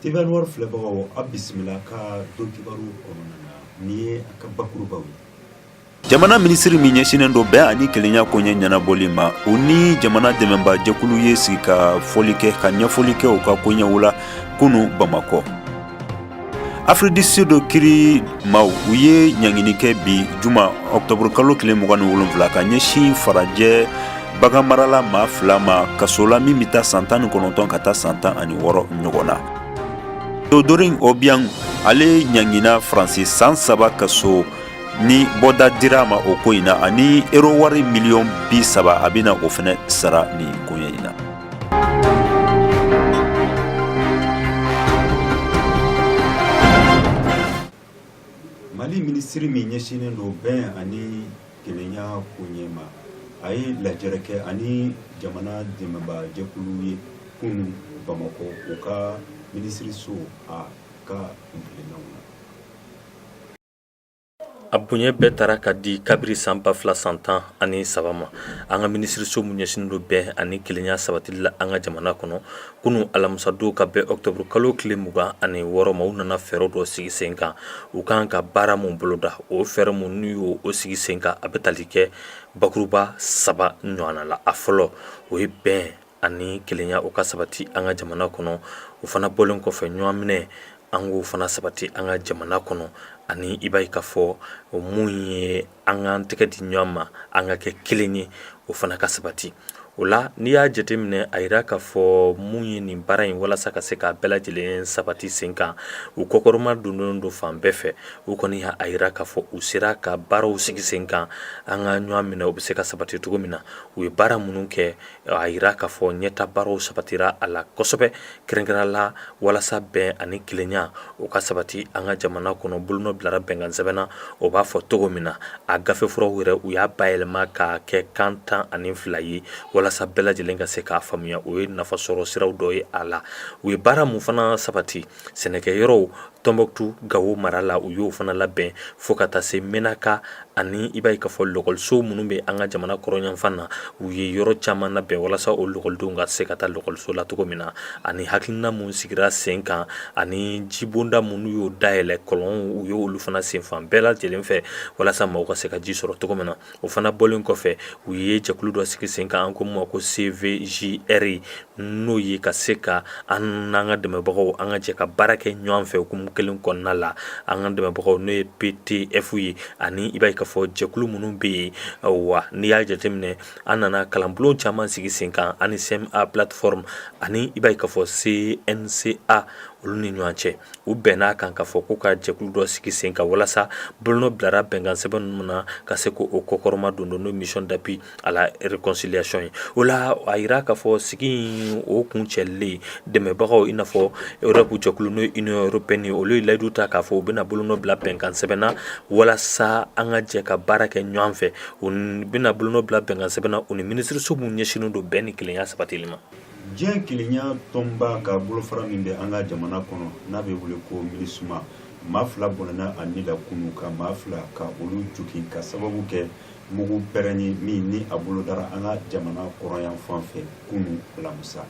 TVA Noir filɛbagaw, a bisimila ka don kibaru kɔnɔna na. Nin ye a ka bakurubaw ye. Jamana minisiri min ɲɛsinnen don bɛn ani kelenya koɲɛ ɲɛnabɔli ma, u ni jamana dɛmɛbajɛkulu ye sigi ka fɔli kɛ, ka ɲɛfɔli kɛ u ka koɲɛw la kunu Bamakɔ. Afrique du Sud kiri maaw, u ye ɲangini kɛ bi juma ɔkutɔburu kalo tile 27 ka ɲɛsin farajɛ baganmarala maa fila ma kaso la, min bɛ taa san 19 ka taa san 16 ɲɔgɔn na. Teodorin Obiang, ale ɲangina Faransi san 3 kaso ni bɔda dira a ma o ko in na, ani euro wari miliyɔn 30, a bɛna o fana sara nin koɲɛ in na. Mali minisiri min ɲɛsinnen don bɛn ani kelenya koɲɛ ma, a ye lajɛrɛ kɛ ani jamana dɛmɛbajɛkulu ye kunu Bamakɔ, u ka minisiriso a ka kuntilennaw na. A bonya bɛɛ taara ka di kabiri san 2013 ma, an ka minisiriso min ɲɛsinnen don bɛn ani kelenya sabatili la an ka jamana kɔnɔ. Kunun alamisadon ka bɛn ɔkutɔburu kalo tile 26 ma, u nana fɛɛrɛ dɔ sigi sen kan, u kan ka baara mun boloda. O fɛɛrɛ mun n'u y'o sigi sen kan, a bɛ tali kɛ bakuruba saba ɲɔgɔnna la. A fɔlɔ, o ye bɛn ani kelenya o ka sabati an ka jamana kɔnɔ. O fana bɔlen kɔfɛ, ɲɔgɔn minɛ, an k'o fana sabati an ka jamana kɔnɔ, ani i b'a ye k'a fɔ o mun ye an k'an tɛgɛ di ɲɔgɔn ma, an ka kɛ kelen ye, o fana ka sabati. O la, n'i y'a jateminɛ, a yira k'a fɔ mun ye nin baara in, walasa ka se k'a bɛɛ lajɛlen sabati sen kan, u kɔkɔrɔma donnen don fan bɛɛ fɛ. U kɔni y'a yira k'a fɔ u sera ka baaraw sigi sen kan, an ka ɲɔgɔn minɛ, o bɛ se ka sabati cogo min na. U ye baara minnu kɛ, a yira k'a fɔ ɲɛta baaraw sabatira a la kosɛbɛ, kɛrɛnkɛrɛn la walasa bɛn ani kelenya o ka sabati an ka jamana kɔnɔ. Bolonɔ bilara bɛnkan sɛbɛn na, o b'a fɔ cogo min na, a gafefuraw yɛrɛ, u y'a bayɛlɛma k'a kɛ kan 12 ye walasa bɛɛ lajɛlen ka se k'a faamuya. O ye nafasɔrɔ siraw dɔ ye a la. U ye baara mun fana sabati, sɛnɛkɛyɔrɔw Tɔnbɔkutu, Gawo mara la, u y'o fana labɛn fo ka taa se Menaka, ani i b'a ye k'a fɔ lɔkɔliso minnu bɛ an ka jamana kɔrɔnyanfan na, u ye yɔrɔ caman labɛn walasa o lɔkɔlidenw ka se ka taa lɔkɔliso la cogo min na, ani hakilina mun sigira sen kan, ani jibonda minnu y'o dayɛlɛ, kɔlɔnw, u y'olu fana sen fan bɛɛ lajɛlen fɛ walasa maaw ka se ka ji sɔrɔ cogo min na. O fana bɔlen kɔfɛ, u ye jɛkulu dɔ sigi sen kan, an ko min ma ko CVJR, n'o ye ka se ka an n'an ka dɛmɛbagaw, an ka jɛ ka baara kɛ ɲɔgɔn fɛ hukumu kelen kɔnɔna la. An ka dɛmɛbagaw, n'o ye PTF ye, ani i b'a ye k'a fɔ jɛkulu minnu bɛ yen wa, n'i y'a jateminɛ, an nana kalanbulon caman sigi sen kan ani CMA plateforme, ani i b'a ye k'a fɔ CNCA, olu ni ɲɔgɔn cɛ, u bɛnna a kan k'a fɔ ko ka jɛkulu dɔ sigi sen kan walasa bolonɔ bilara bɛnkan sɛbɛn ninnu na, ka se k'o kɔkɔrɔma don n'o mission d'appui à la réconciliation ye. O la, a yira k'a fɔ sigi in o kuncɛlen, dɛmɛbagaw, i n'a fɔ Europe jɛkulu, n'o ye Union européenne ye, olu ye layidu ta k'a fɔ u bɛna bolonɔ bila bɛnkan sɛbɛn na walasa an ka jɛ ka baara kɛ ɲɔgɔn fɛ. U bɛna bolonɔ bila bɛnkan sɛbɛn na u ni minisiriso min ɲɛsinnen don bɛn ni kelenya sabatili ma. Diɲɛ kelenya tɔnba ka bolofara min bɛ an ka jamana kɔnɔ, n'a bɛ wele ko MINUSMA, maa fila bɔnɛna a ni la kunu, ka maa fila ka olu jogin ka sababu kɛ mugu pɛrɛn ye min ni a bolo dara an ka jamana kɔrɔnyanfan fɛ kunu alamisa.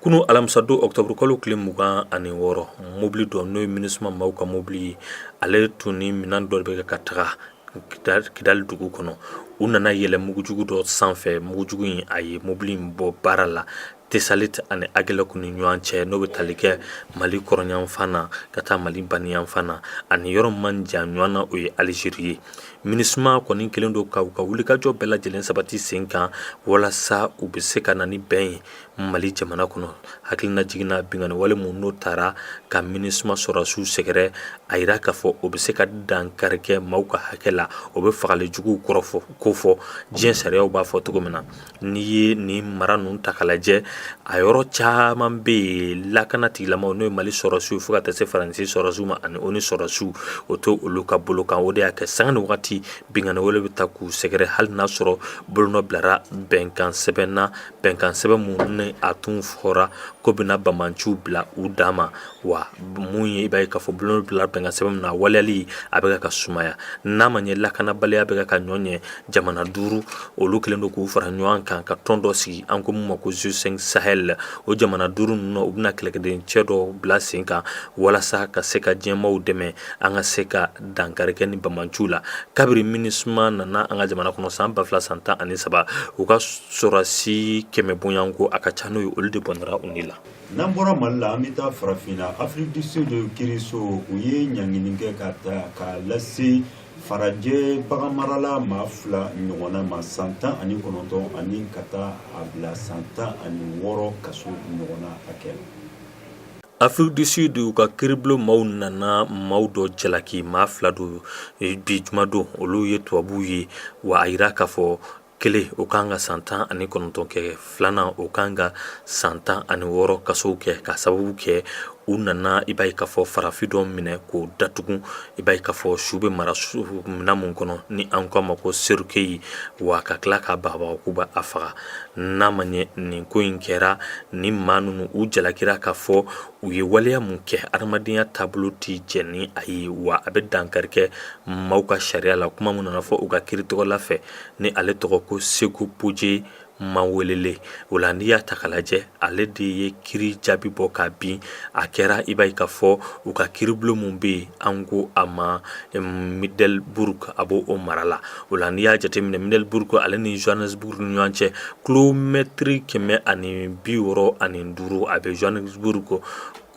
Kunu alamisa don ɔkutɔburu kalo tile 26, mobili dɔ, n'o ye MINUSMA maaw ka mobili ye, ale tun ni minɛn dɔ bɛ kɛ ka taga Kidali dugu kɔnɔ. U nana yɛlɛ mugujugu dɔ sanfɛ. Mugujugu in, a ye mobili in bɔ baara la Tesalit ani Agelɛku ni ɲɔgɔn cɛ, n'o bɛ tali kɛ Mali kɔrɔnyanfan na ka taa Mali baniyanfan na, ani yɔrɔ man jan ɲɔgɔn na, o ye Alizeri ye. MINUSMA kɔni kɛlen don ka u ka wulikajɔ bɛɛ lajɛlen sabati sen kan walasa u bɛ se ka na ni bɛn ye Mali jamana kɔnɔ. Hakilina jiginna, binkanni wale mun n'o taara ka MINUSMA sɔrɔdasiw sɛgɛrɛ, a yira k'a fɔ o bɛ se ka dankari kɛ maaw ka hakɛ la, o bɛ fagali juguw kɔrɔfɔ ko fɔ diɲɛ sariyaw b'a fɔ cogo min na. N'i ye nin mara ninnu ta k'a lajɛ, a yɔrɔ caman bɛ yen, lakana tigilamaw, n'o ye Mali sɔrɔdasiw, fo ka taa se Faransi sɔrɔdasiw ma ani ONU sɔrɔdasiw, o to olu ka bolo kan. O de y'a kɛ sanga ni wagati binkanni wale bɛ ta k'u sɛgɛrɛ, hali n'a sɔrɔ bolonɔ bilara bɛnkan sɛbɛn na, bɛnkan sɛbɛn mun ni in a tun fɔra ko bɛna banbaanciw bila u dan ma. Wa mun ye, i b'a ye k'a fɔ bolonɔ bila bɛnkan sɛbɛn min na, waleyali a bɛ ka sumaya. N'a ma ɲɛ lakanabaliya bɛ ka ɲɔ ɲɛ, jamana 5 olu kɛlen don k'u fara ɲɔgɔn kan ka tɔn dɔ sigi, an ko min ma ko G5 Sahel. O jamana 5 ninnu, u bɛna kɛlɛkɛden cɛ dɔ bila sen kan walasa ka se ka diɲɛmaaw dɛmɛ an ka se ka dankari kɛ ni banbaanciw la. Kabiri MINUSMA nana an ka jamana kɔnɔ san 2013, u ka sɔrɔdasi 100 bɔɲɔgɔnko, a ka ca n'o ye, olu de bɔnɛra u ni la. N'an bɔra Mali la, an bɛ taa farafinna. Afrique du Sud kiiriso, u ye ɲangini kɛ ka ta k'a lase farajɛ baganmarala maa fila ɲɔgɔnna ma, san 19 ani ka taa a bila san 16 kaso ɲɔgɔnna hakɛ la. Afrique du Sud, u ka kiiribulon maaw nana maaw dɔ jalaki, maa fila don bi jumadon. Olu ye tubabuw ye. Wa a yira k'a fɔ kelen, o kan ka san 19 kɛ, filanan, o kan ka san 16 kasow kɛ, ka sababu kɛ u nana, i b'a ye k'a fɔ, farafin dɔ minɛ k'o datugu, i b'a ye k'a fɔ su bɛ mara minɛn mun kɔnɔ ni an k'a ma ko cercueil, wa ka tila k'a bagabaga k'u b'a faga. N'a ma ɲɛ nin ko in kɛra, ni maa ninnu u jalakira k'a fɔ u ye waleya mun kɛ, adamadenya taabolo tɛ jɛ ni a ye, wa a bɛ dankari kɛ maaw ka sariya la. Kuma min nana fɔ u ka kiiritigɛla fɛ, ni ale tɔgɔ ko Segopotse Mawelele, o la n'i y'a ta k'a lajɛ, ale de ye kiri jaabi bɔ ka bin. A kɛra, i b'a ye k'a fɔ, u ka kiiribulon mun bɛ yen, an ko a ma Middelburg, a b'o o mara la. O la n'i y'a jateminɛ, Middelburg ale ni Johannesburg ni ɲɔgɔn cɛ, kilomɛtiri 165, a bɛ Johannesburg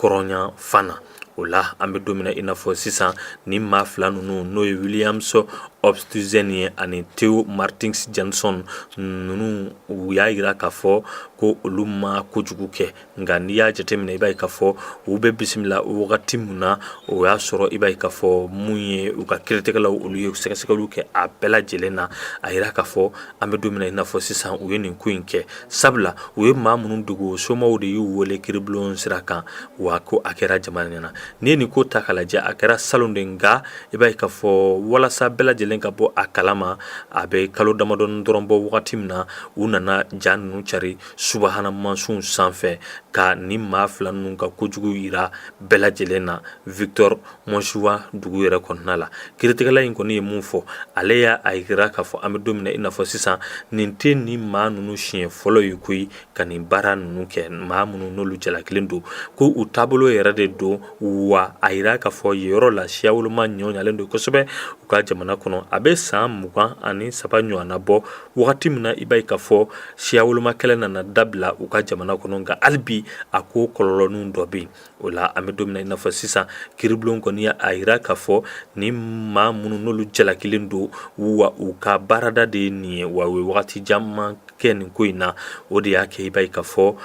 kɔrɔnyanfan na. O la an bɛ don min na i n'a fɔ sisan, ni maa fila ninnu, n'o ye Williams Oosthuizen ye ani Theo Martins Johnson ninnu, u y'a jira k'a fɔ ko olu ma kojugu kɛ. Nka n'i y'a jateminɛ, i b'a ye k'a fɔ u bɛ bisimila wagati min na, o y'a sɔrɔ, i b'a ye k'a fɔ, mun ye, u ka kiiritigɛlaw, olu ye sɛgɛsɛgɛliw kɛ a bɛɛ lajɛlen na. A jira k'a fɔ an bɛ don min na i n'a fɔ sisan, u ye nin ko in kɛ sabula u ye maa minnu dogo, somaw de y'u wele kiiribulon sira kan, wa ko a kɛra jamana ɲɛna. N'i ye nin ko ta k'a lajɛ, a kɛra salon de, nka i b'a ye k'a fɔ walasa bɛɛ lajɛlen ka bɔ a kalama, a bɛ kalo damadɔni dɔrɔn bɔ wagati min na, u nana ja ninnu cari subahana mansinw sanfɛ ka nin maa fila ninnu ka kojugu yira bɛɛ lajɛlen na Victor Motsoeneng dugu yɛrɛ kɔnɔna la. Kiiritigɛla in kɔni ye mun fɔ? Ale y'a jira k'a fɔ an bɛ don min na i n'a fɔ sisan, nin tɛ nin maa ninnu siɲɛ fɔlɔ ye koyi ka nin baara ninnu kɛ. Maa minnu n'olu jalakilen don, ko u taabolo yɛrɛ de don. Wa a jira k'a fɔ yen yɔrɔ la, siya woloma ɲɔɲalen don kosɛbɛ u ka jamana kɔnɔ. A bɛ san 23 ɲɔgɔnna bɔ wagati min na, i b'a ye k'a fɔ siya woloma kɛlɛ nana dabila u ka jamana kɔnɔ, nka hali bi a ko kɔlɔlɔninw dɔ bɛ yen. O la an bɛ don min na i n'a fɔ sisan, kiiribulon kɔni y'a jira k'a fɔ ni maa minnu n'olu jalakilen don, wa u ka baarada de ye nin ye, wa u ye wagati caman kɛ nin ko in na. O de y'a kɛ, i b'a ye k'a fɔ,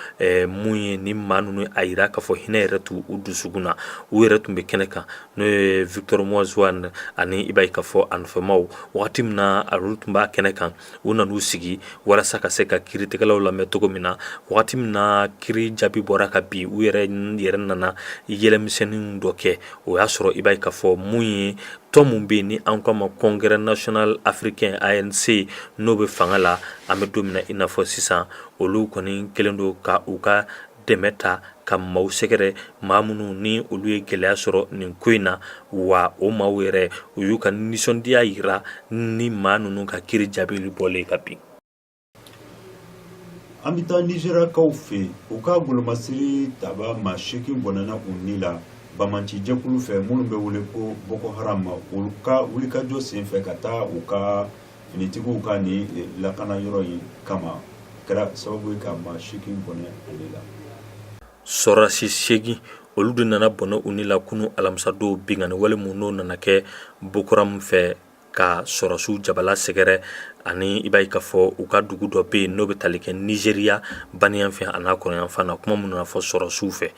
mun ye, ni maa ninnu, a jira k'a fɔ hinɛ yɛrɛ t'u dusukun na. U yɛrɛ tun bɛ kɛnɛ kan, n'o ye Victor Motsoeneng ani, i b'a ye k'a fɔ, a nɔfɛmaw. Wagati min na olu tun b'a kɛnɛ kan, u nan'u sigi walasa ka se ka kiiritigɛlaw lamɛn cogo min na. Wagati min na kiiri jaabi bɔra ka bin, u yɛrɛ yɛrɛ nana yɛlɛmisɛnnin dɔ kɛ. O y'a sɔrɔ, i b'a ye k'a fɔ, mun ye, tɔn mun bɛ yen ni an k'a ma Congrès national africain, ANC, n'o bɛ fanga la an bɛ don min na i n'a fɔ sisan, olu kɔni kɛlen don ka u ka dɛmɛ ta ka maaw sɛgɛrɛ, maa minnu ni olu ye gɛlɛya sɔrɔ nin ko in na. Wa o maaw yɛrɛ, u y'u ka nisɔndiya yira ni maa ninnu ka kiiri jaabi bɔlen ka bin. An bɛ taa Nizeriyakaw fɛ yen. U ka golomasiri taba maa 8 bɔnɛna u ni la banbaanci jɛkulu fɛ minnu bɛ wele ko Boko Haram, olu ka wulikajɔ senfɛ ka taa u ka finitigiw ka nin lakana yɔrɔ in kama, kɛra sababu ye ka maa 8 bɔnɛ ale la. Sɔrɔdasi 8, olu de nana bɔnɛ u ni la kunu alamisadon, binkanni wale mun n'o nana kɛ Boko Haram fɛ ka sɔrɔdasiw jabala sɛgɛrɛ, ani i b'a ye k'a fɔ u ka dugu dɔ bɛ yen n'o bɛ tali kɛ Nizeriya baniyan fɛ a n'a kɔrɔnyanfan na. Kuma minnu nana fɔ sɔrɔdasiw fɛ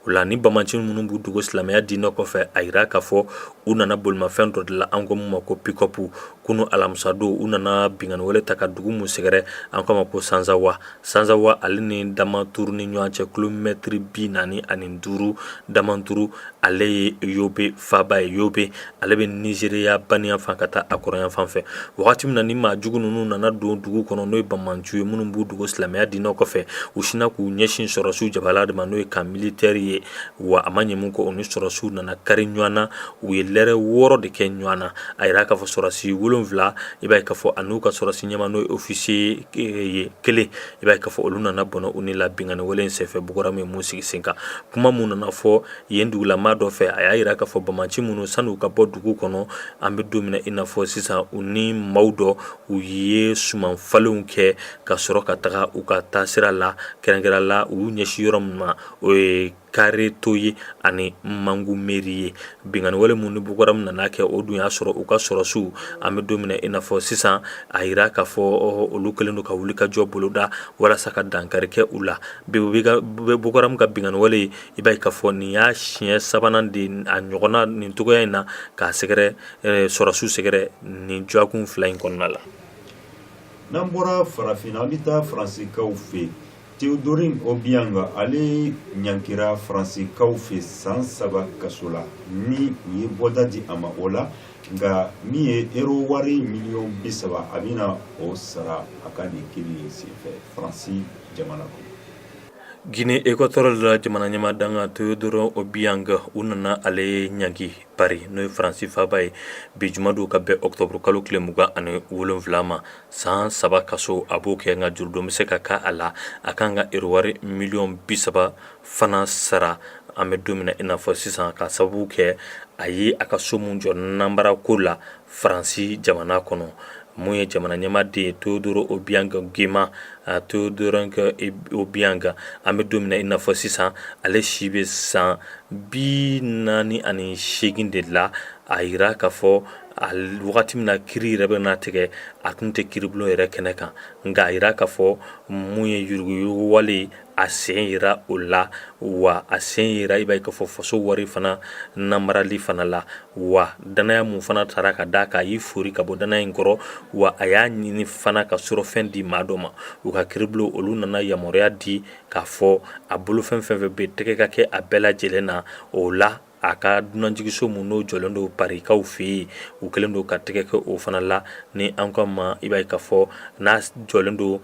o la, ni banbaanci minnu b'u dogo silamɛya diinɛ kɔfɛ, a yira k'a fɔ u nana bolimafɛn dɔ de la, an ko min ma ko pick-up, kunu alamisadon. U nana binkanni wale ta ka dugu mun sɛgɛrɛ, an k'a ma ko Sansawa. Sansawa, ale ni Damaturu ni ɲɔgɔn cɛ, kilomɛtiri 45. Damaturu, ale ye Yobe faaba ye. Yobe, ale bɛ Nizeriya baniyan fan ka taa a kɔrɔnyanfan fɛ. Wagati min na ni maa jugu ninnu nana don dugu kɔnɔ, n'o ye banbaanciw ye minnu b'u dogo silamɛya diinɛ kɔfɛ, u sinna k'u ɲɛsin sɔrɔsiw jabala de ma, n'o ye camp militaire ye. Wa a ma ɲɛ mun kɔ, u ni sɔrɔsiw nana kari ɲɔgɔn na. U ye lɛrɛ 6 de kɛ ɲɔgɔn na. A yira k'a fɔ sɔrɔsi 7, i b'a ye k'a fɔ an'u ka sɔrɔsi ɲɛmaa, n'o ye officier ye kelen, i b'a ye k'a fɔ olu nana bɔnɛ u ni la binkanni wale in senfɛ. Boko Haram ye mun sigi sen kan, kuma mun nana fɔ yen dugulamaa dɔ fɛ, a y'a yira k'a fɔ banbaanci minnu sani u ka bɔ dugu kɔnɔ, an bɛ don min na i n'a fɔ sisan, u ni maaw dɔ u ye suman falenw kɛ ka sɔrɔ ka taga u ka taasira la. Kɛrɛnkɛrɛn la, u y'u ɲɛsin yɔrɔ min ma, o ye Kareto ye ani Mangumeri ye. Binkanni wale mun ni Boko Haram nana kɛ, o dun y'a sɔrɔ u ka sɔrɔsiw, an bɛ don min na i n'a fɔ sisan, a yira k'a fɔ olu kɛlen don ka wuli ka jɔ boloda walasa ka dankari kɛ u la. Boko Haram ka binkanni wale, i b'a ye k'a fɔ nin y'a siɲɛ sabanan de a ɲɔgɔnna nin cogoya in na k'a sɛgɛrɛ, sɔrɔsiw sɛgɛrɛ nin dɔgɔkun 2 in kɔnɔna la. N'an bɔra farafinna, an bɛ taa Faransikaw fɛ. Teodorin Obiang, ale ɲangira Faransikaw fɛ san 3 kaso la, ni u ye bɔda di a ma o la. Nka min ye euro wari miliyɔn 30, a bɛna o sara a ka nin kiri in senfɛ Faransi jamana kɔnɔ. Guinée Équatoriale la, jamana ɲɛmaa dankan Teodorin Obiang, u nana ale ɲangi Paris, n'o ye Faransi faaba ye, bi jumadon ka bɛn octobre kalo tile 27 ma. San 3 kaso a b'o kɛ, nka jurudon bɛ se ka k'a la. A kan ka euro wari miliyɔn 30 fana sara, an bɛ don min na i n'a fɔ sisan, ka sababu kɛ a ye a ka so mun jɔ nanbara ko la Faransi jamana kɔnɔ. Mun ye jamana ɲɛmaa den ye, Teodorin Obiang Nguema, Teodorin Obiang, an bɛ don min na i n'a fɔ sisan, ale si bɛ san 48 de la. A yira k'a fɔ a wagati min na kiri yɛrɛ bɛ na tigɛ, a tun tɛ kiribulon yɛrɛ kɛnɛ kan. Nka a yira k'a fɔ mun ye yuruguyurugu wale, a sen yira o la. Wa a sen yira, i b'a ye k'a fɔ faso wari fana namarali fana la. Wa danaya mun fana taara ka d'a kan, a y'i fori ka bɔ danaya in kɔrɔ. Wa a y'a ɲini fana ka surɔfɛn di maa dɔ ma. U ka kiribulon, olu nana yamaruya di k'a fɔ a bolofɛn fɛn fɛn bɛ tɛgɛ ka kɛ a bɛɛ lajɛlen na. O la, a ka dunanjigiso mun n'o jɔlen don Parikaw fɛ yen, u kɛlen don ka tɛgɛ kɛ o fana la. Ni an ko ma, i b'a ye k'a fɔ n'a jɔlen don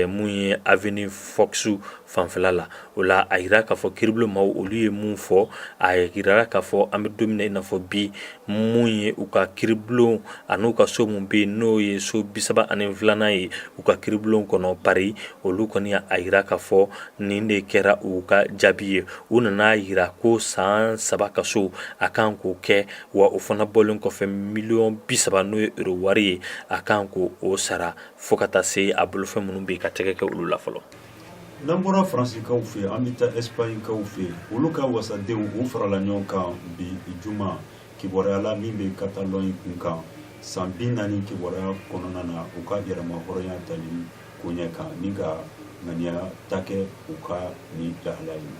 mun ye avenue Foch fanfɛla la. O la, a yira k'a fɔ kiribulon maaw, olu ye mun fɔ, a yirara k'a fɔ an bɛ don min na i n'a fɔ bi, mun ye u ka kiribulon an'u ka so mun bɛ yen, n'o ye so 32nan ye u ka kiribulon kɔnɔ Paris, olu kɔni y'a yira k'a fɔ nin de kɛra u ka jaabi ye. U nana yira ko san 3 kaso a kan k'o kɛ, wa o fana bɔlen kɔfɛ, miliyɔn 30, n'o ye euro wari ye, a kan k'o sara, fo ka taa se a bolofɛn minnu bɛ yen ka tɛgɛ kɛ olu la fɔlɔ. N'an bɔra Faransikaw fɛ, an bɛ taa Espagnekaw fɛ. Olu ka wasadenw, u farala ɲɔgɔn kan bi juma kibaruya la min bɛ Catalogne kun kan, san 40 kibaruya kɔnɔna na, u ka yɛrɛma hɔrɔnya tali koɲɛ kan, ni ka ŋaniya ta kɛ u ka nin lahala in na.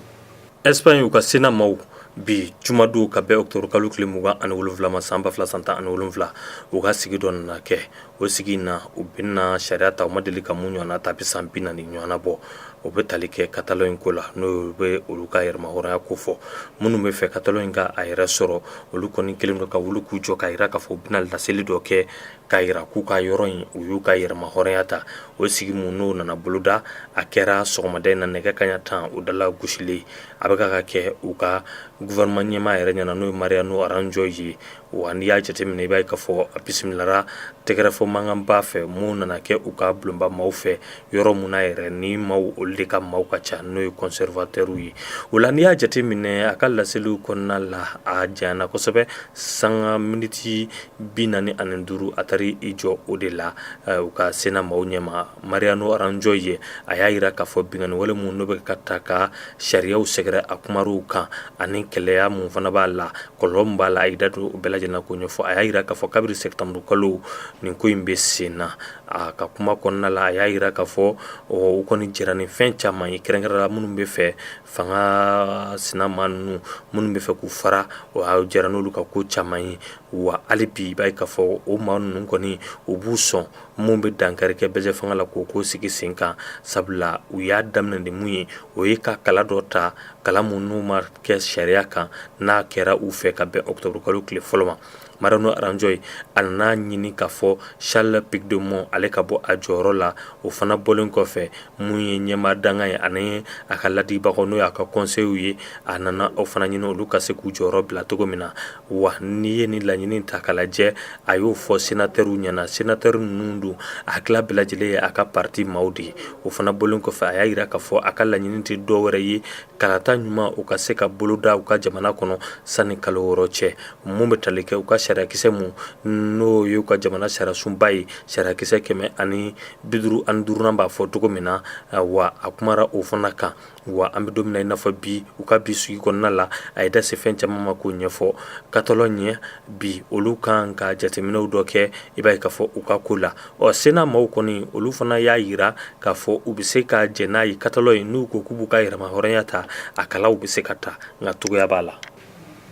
Espagne, u ka Sénat maaw, bi jumadon ka bɛn octobre kalo tile 27 ma san 2017, u ka sigi dɔ nana kɛ. O sigi in na, u bɛna sariya ta, u ma deli ka mun ɲɔgɔnna ta, a bɛ san 40 ɲɔgɔnna bɔ. O bɛ tali kɛ Catalogne ko la, n'o bɛ olu ka yɛrɛmahɔrɔnya ko fɔ. Minnu bɛ fɛ Catalogne ka a yɛrɛ sɔrɔ, olu kɔni kɛlen don ka wuli k'u jɔ k'a jira k'a fɔ u bɛna laseli dɔ kɛ k'a jira k'u ka yɔrɔ in, u y'u ka yɛrɛmahɔrɔnya ta. O sigi mun n'o nana boloda, a kɛra sɔgɔmada in na nɛgɛ kaɲa 10 o dala gosilen. A bɛ ka kɛ u ka gouvernement ɲɛmaa yɛrɛ ɲɛna, n'o ye Mariano Rajoy ye. Wa n'i y'a jateminɛ, i b'a ye k'a fɔ a bisimilara tɛgɛrɛfɔ mankanba fɛ mun nana kɛ u ka bulonba maaw fɛ, yɔrɔ mun na yɛrɛ ni maaw, olu de ka maaw ka ca, n'o ye conservateurs ye. O la, n'i y'a jateminɛ, a ka laseliw kɔnɔna la, a janyana kosɛbɛ, sanga miniti 45 a taara i jɔ o de la u ka Sénat maaw ɲɛma. Mariano Rajoy ye, a y'a jira k'a fɔ binkanni wale mun n'o bɛ ka ta ka sariyaw sɛgɛrɛ, a kumar'u kan, ani kɛlɛya mun fana b'a la, kɔlɔlɔ min b'a la, a y'i da don o bɛɛ lajɛlen k'o ɲɛfɔ. A y'a jira k'a fɔ kabiri septembre kalo nin ko in bɛ sen na. A ka kuma kɔnɔna la, a y'a jira k'a fɔ u kɔni jɛra ni fɛn caman ye, kɛrɛnkɛrɛn la minnu bɛ fɛ fanga sinama ninnu, minnu bɛ fɛ k'u fara, o jɛra n'olu ka ko caman ye. Wa hali bi, i b'a ye k'a fɔ o maa ninnu kɔni, u b'u sɔn mun bɛ dankari kɛ bɛɛ fanga la k'o ko sigi sen kan, sabula u y'a daminɛ ni mun ye, o ye ka kala dɔ ta. Kalan minnu ma kɛ sariya kan, n'a kɛra u fɛ ka bɛn ɔkutɔburukalo tile fɔlɔ ma. Mariano Rajoy a nana ɲini k'a fɔ Charles Puigdemont ale ka bɔ a jɔyɔrɔ la. O fana bɔlen kɔfɛ, mun ye ɲɛmaa dankan ye ani a ka ladibagaw, n'o y'a ka conseillers ye, a nana o fana ɲini olu ka se k'u jɔyɔrɔ bila cogo min na. Wa n'i ye nin laɲini ta k'a lajɛ, a y'o fɔ sénateurs ɲɛna. Sénateurs ninnu dun, a tila bɛɛ lajɛlen ye a ka parti maaw de ye. O fana bɔlen kɔfɛ, a y'a jira k'a fɔ a ka laɲini tɛ dɔw wɛrɛ ye, kalata ɲuman u ka se ka boloda u ka jamana kɔnɔ sani kalo 6 cɛ. Mun bɛ tali kɛ u ka sariyakisɛ mun, n'o ye u ka jamana sariyasunba ye, sariyakisɛ 155nan b'a fɔ cogo min na, wa a kumara o fana kan. Wa an bɛ don min na i n'a fɔ bi, u ka bi sigi kɔnɔna la, a ye da se fɛn caman ma k'o ɲɛfɔ Catalogne ye. Bi olu kan ka jateminɛw dɔ kɛ, i b'a ye k'a fɔ u ka ko la. Ɔ, Sénat maaw kɔni, olu fana y'a jira k'a fɔ u bɛ se ka jɛn n'a ye Catalogne, n'u ko k'u b'u ka yɛrɛmahɔrɔnya ta, a kalaw bɛ se ka ta, nka cogoya b'a la.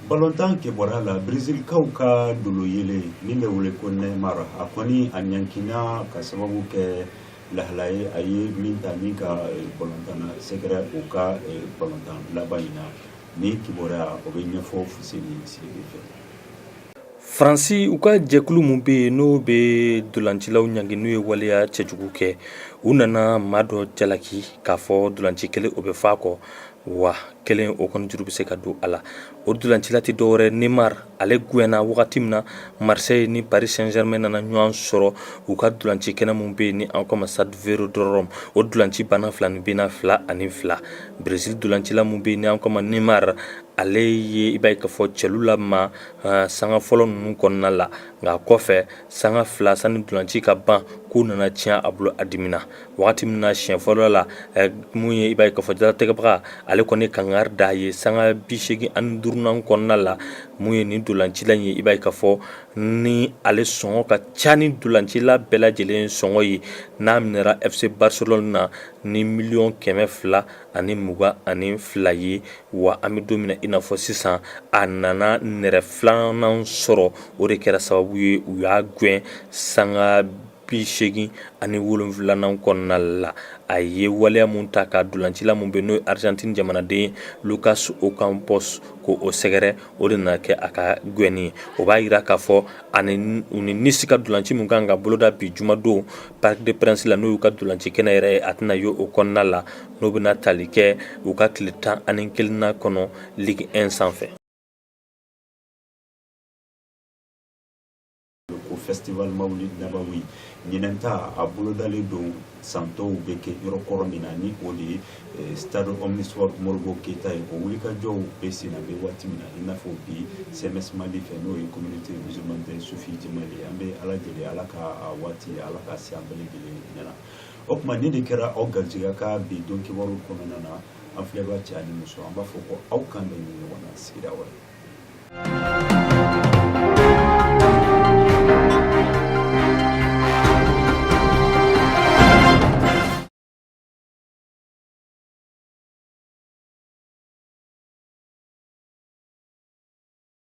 Balontan kibaruya la, Brésilkaw ka dolo yelen min bɛ wele ko Neymar, a kɔni a ɲangina ka sababu kɛ lahala ye a ye min ta min ka balontanna sɛgɛrɛ u ka balontan laban in na. Ni kibaruya o bɛ ɲɛfɔ Fuseni Sidibe fɛ. Faransi, u ka jɛkulu min bɛ yen n'o bɛ dolancilaw ɲangi n'u ye waleya cɛjugu kɛ, u nana maa dɔ jalaki k'a fɔ dolanci kelen o bɛ faa kɔ, wa kelen o kɔni juru bɛ se ka don a la. O dolancila tɛ dɔwɛrɛ, Neymar. Ale gɛnna wagati min na Marseille ni Paris Saint-Germain nana ɲɔgɔn sɔrɔ u ka dolanci kɛnɛ min bɛ yen ni an k'a ma Stade Vélodrome, o dolanci banna 2-2. Brésil dolancila min bɛ yen ni an k'a ma Neymar, ale ye i b'a ye k'a fɔ cɛlu la ma sanga fɔlɔ ninnu kɔnɔna la, nka kɔfɛ sanga 2 sani dolanci ka ban, k'u nana tiɲɛ a bolo. A dimina wagati min na siɲɛ fɔlɔ la, mun ye i b'a ye k'a fɔ jalatigɛbaga ale kɔni kangari da ye sanga 85nan kɔnɔna la. Mun ye nin dolancila ye, i b'a ye k'a fɔ ni ale sɔngɔ ka ca ni dolancila bɛɛ lajɛlen sɔngɔ ye, n'a minɛra FC Barcelone na ni miliyɔn 222 ye. Wa an bɛ don min na i n'a fɔ sisan, a nana nɛrɛ filanan sɔrɔ, o de kɛra sababu ye u y'a gɛn sanga 87nan kɔnɔna la. A ye waleya mun ta ka dolancila mun bɛ n'o ye Argentine jamanaden Lucas Ocampos ko o sɛgɛrɛ, o de nana kɛ a ka gɛnni ye. O b'a jira k'a fɔ ani u ni Nice ka dolanci mun kan ka boloda bi jumadon Parc des Princes la, n'o y'u ka dolanci kɛnɛ yɛrɛ ye, a tɛna ye o kɔnɔna la, n'o bɛna tali kɛ u ka tile 11nan kɔnɔ Ligue 1 sanfɛ. Ko festival Mawulid Nabawi ɲinɛn ta, a bolodalen don san tɔw bɛ kɛ yɔrɔ kɔrɔ min na, ni o de ye stade Omnisport Modibo Keyita ye. O wulikajɔw bɛ sen na bɛ waati min na i n'a fɔ bi CMS Mali fɛ, n'o ye Communauté musulmane des soufis du Mali. An bɛ Ala deli, Ala ka waati, Ala ka se an bɛɛ lajɛlen ɲɛna. O tuma nin de kɛra aw garijɛgɛ ka bi don kibaru kɔnɔna na. An filɛbaa cɛ ani muso, an b'a fɔ ko aw kan bɛn nin ɲɔgɔn na sigida wɛrɛ.